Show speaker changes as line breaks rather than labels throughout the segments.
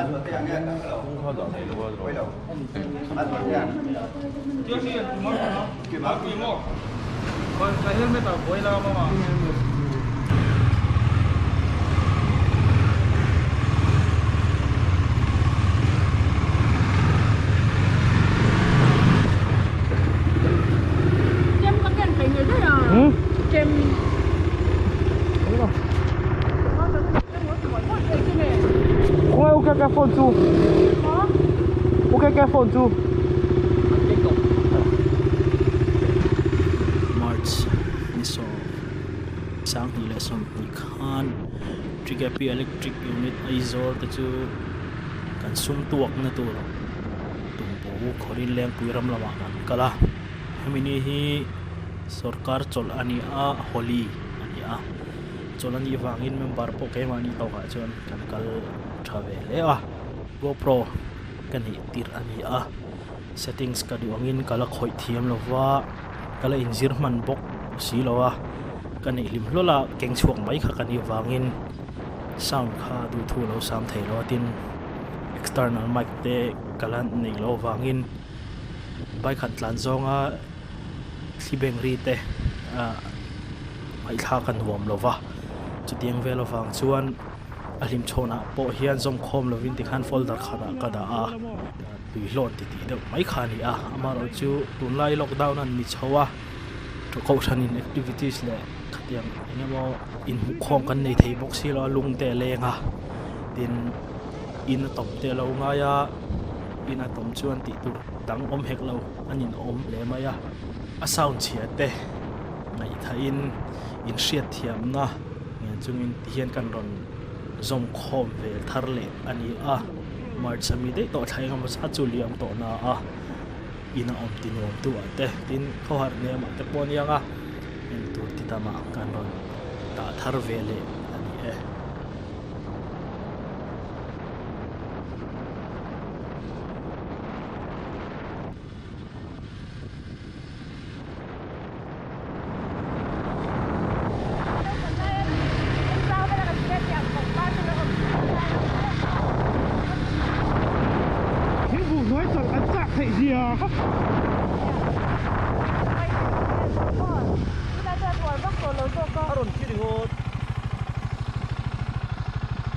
Chem ka ken thei ngei daih a. Chem.
Khawngaih u keke phone chu. U keke phone chu.
March ni sawm 2020 khan Trigapi Electric Unit Aizawl te chu kan sum tuakna tur tumbu khawrin lengpui ram lamah kan kal a hemi ni hi sorkar chawlh a ni a Holi a ni a chawlh a nih vangin member pawh keimahni tawkah chuan kan kal tha ve hle a GoPro ka nih tirh a ni a settings ka duh angin ka la khawih thiam lo va ka la inzir hman bawk si lo a ka neih hlim hlawl a keng chhuak mai kha ka nih vangin sound kha duhthu lo sam thei lo a tin external mic te ka la neih loh vangin bike han tlan zawnga thli beng ri te ah ngaihthlak a nuam lo va chutiang vel avang chuan a hlimchhawnah pawh hian zawmkhawm lovin tikhan folder khatah ka dah a tui hlawn ti tih deuh mai kha a ni a amaherawhchu tunlai lockdown a ni chho a kohhranin activities leh khatiang eng emaw inhmuhkhawm kan nei thei bawk si lo a lung te a leng a tin in a tawm te a lo ngai a in a tawm chuan tih tur dang awm hek lo a nin awm hle mai a a sound chhia te ngaihthahin inhriatthiamna ngen chungin tihian kan rawn zawm khawm ve thar leh a ni a March ami daih tawh thla engemaw zat chu liam tawh na a in a awm ti nuam tu ah te tin khawhar hnem ah te pawh a niang a eng tur ti tam ah kan rawn dah thar ve leh a ni e.
Thingbuh hnuai chawlh an chak theih zia.
A rawn thi ringawt.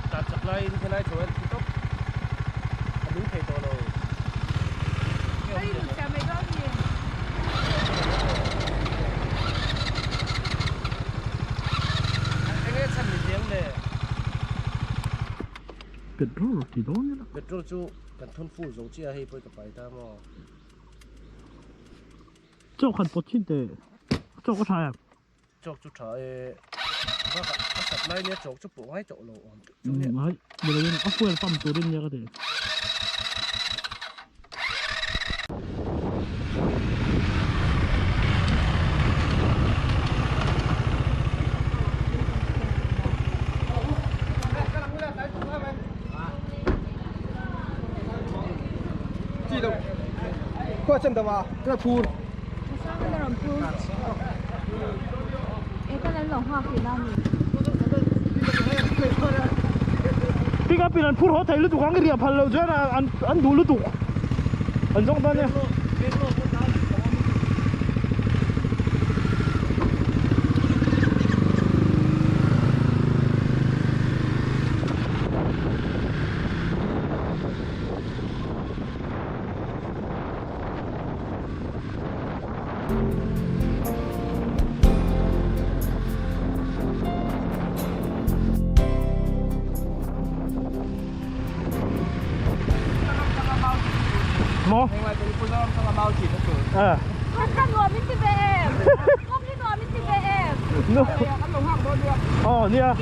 Tlan chak laiin helai chho hian thi tawp. A nung thei tawh lo. Enge chhan ni chiang le?
Petrol ti dawn ila.
Petrol chu kan thun full zo chiah a hei pawh i ka pai ta maw?
Chawk han pawt thin teh. Chawk a tha em?
Chawk chu tha e. Bakah a sat lai nia chawk chu pawh ngai tawh lo awm teuh chu nia.
Ngai ni lo in a fuel pump turin nia ka ti. Pick up in an phur haw thei lutuk ang i riah phal loh chuan an duh lutuk an zawng dawn nia. Maw? À. Ờ nia.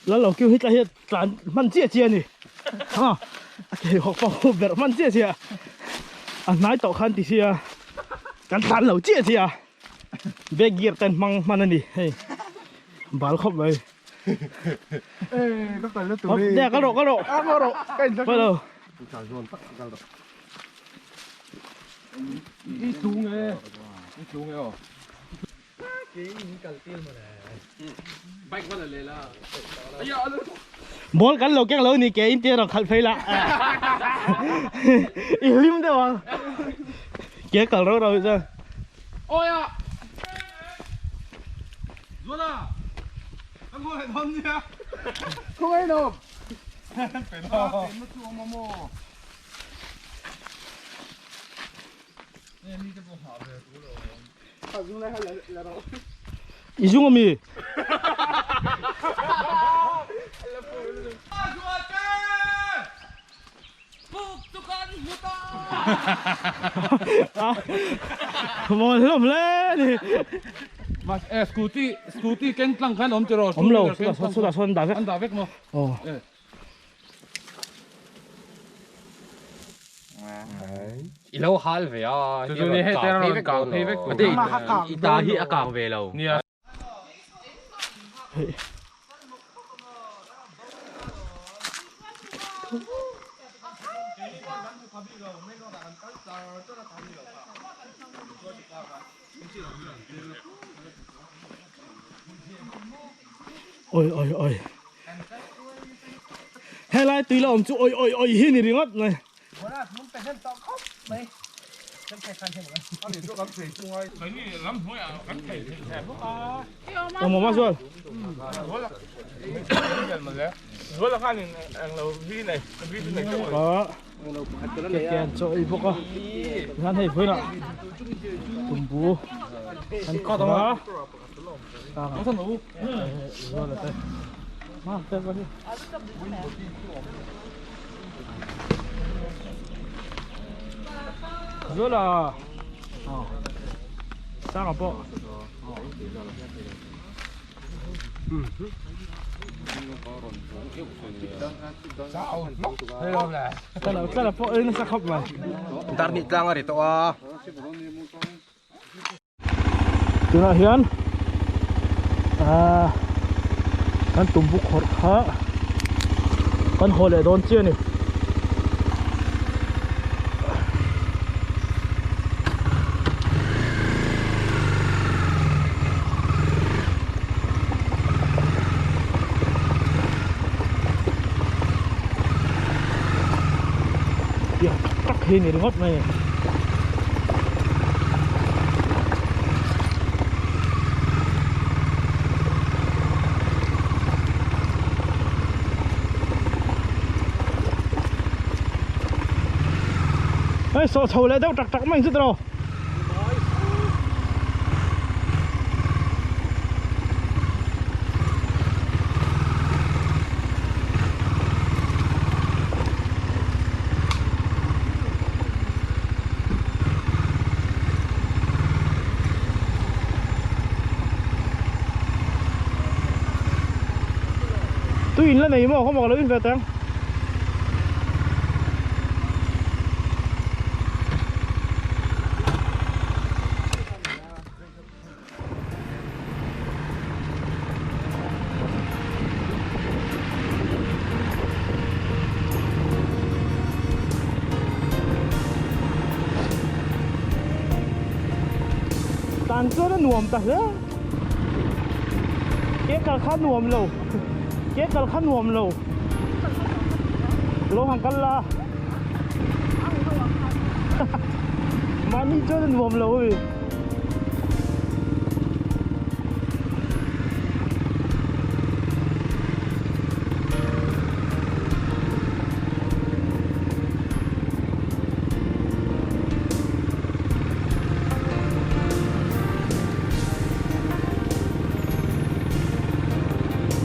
Lal lo kêu hi tlai hi tlan hman chiah chiah a ni ha a ke hawk pawh berh hman chiah chiah a hnai tawh khan ti sia kan tlan lo chiah chiah back gear ten hmang hman a ni hei bal khawp mai nè kal rawh kal rawh kal rawh kal rawh Ball kan lo keng lo ni ke in tia rawn khalh phei la. I hlim deuh ang. Ke kal rau rau hi chuan. I zung ami? Mawl hlawm hle ni.
Mas eh scooty scooty keng tlang khan awm tiraw?
Awm lo, sawtah sawn an dah vek.
An dah vek maw?
Aw.
I lo hal ve a,
Chu chu ni hei te rawn kang phei vek tur.
I ta hi a kang ve lo.
Nia.
Oi oi oi. Helai tui la awm chu oi oi oi hi ni ringawt mai. Awm awm a zual. Ke ke an chaw ei bawk a. Tihian hei vawiinah tumbu an khawm a. Zola Sanga pawh Tala pawh ei nasa khawp mai.
Darni tlang a ri tawh a.
Tunah hian ahh kan tumbu khawrh kha kan haw leh dawn chiah a ni. Tiang tak tak hi ni ringawt mai. Hei sawh chho leh deuh tak tak mai chu tiraw. Tui in la nei maw khaw maw ka lo in ve teng. Tan chuan a nuam ta hle ke kal kha nuam lo ke kal kha nuam lo lo han kal la mahni chuan a nuam lo a ni.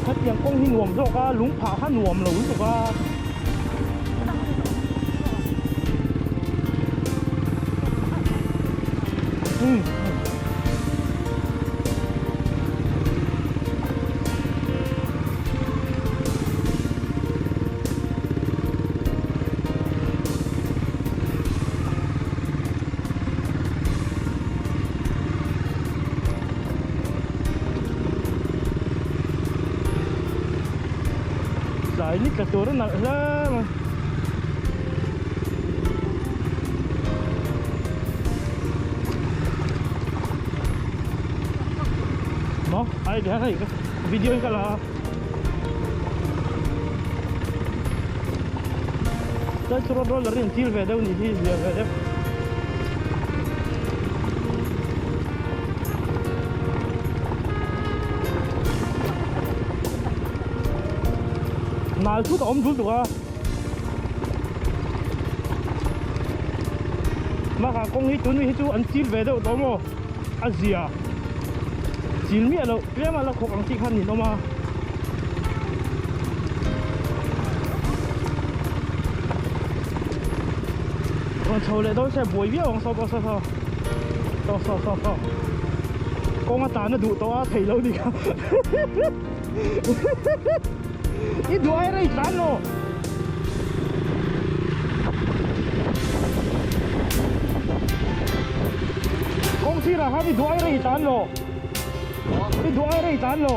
Hetiang kawng hi nuam zawk a, lung phah kha nuam lo lutuk a. Tlai ni tla tur a nalh hle mai. Maw ai ti hian hei video in ka la a. Chuan chu road roller hi an chil ve deuh nih hi zia ve deuh. Nal thut a awm dul tuk a. Maka kawng hi tun hi chu an chil ve deuh tawh maw a zia chil miah loh tlem a la khawk ang tih khan ninawm a. Rawn chho leh dawn se buai viau ang saw pawh saw saw saw saw saw saw kawng a tlan a duh tawh a theih loh ni kha i duh ai rei tlan lo. Kawng sirah khan i duh ai rei tlan lo. I duh ai rei tlan lo.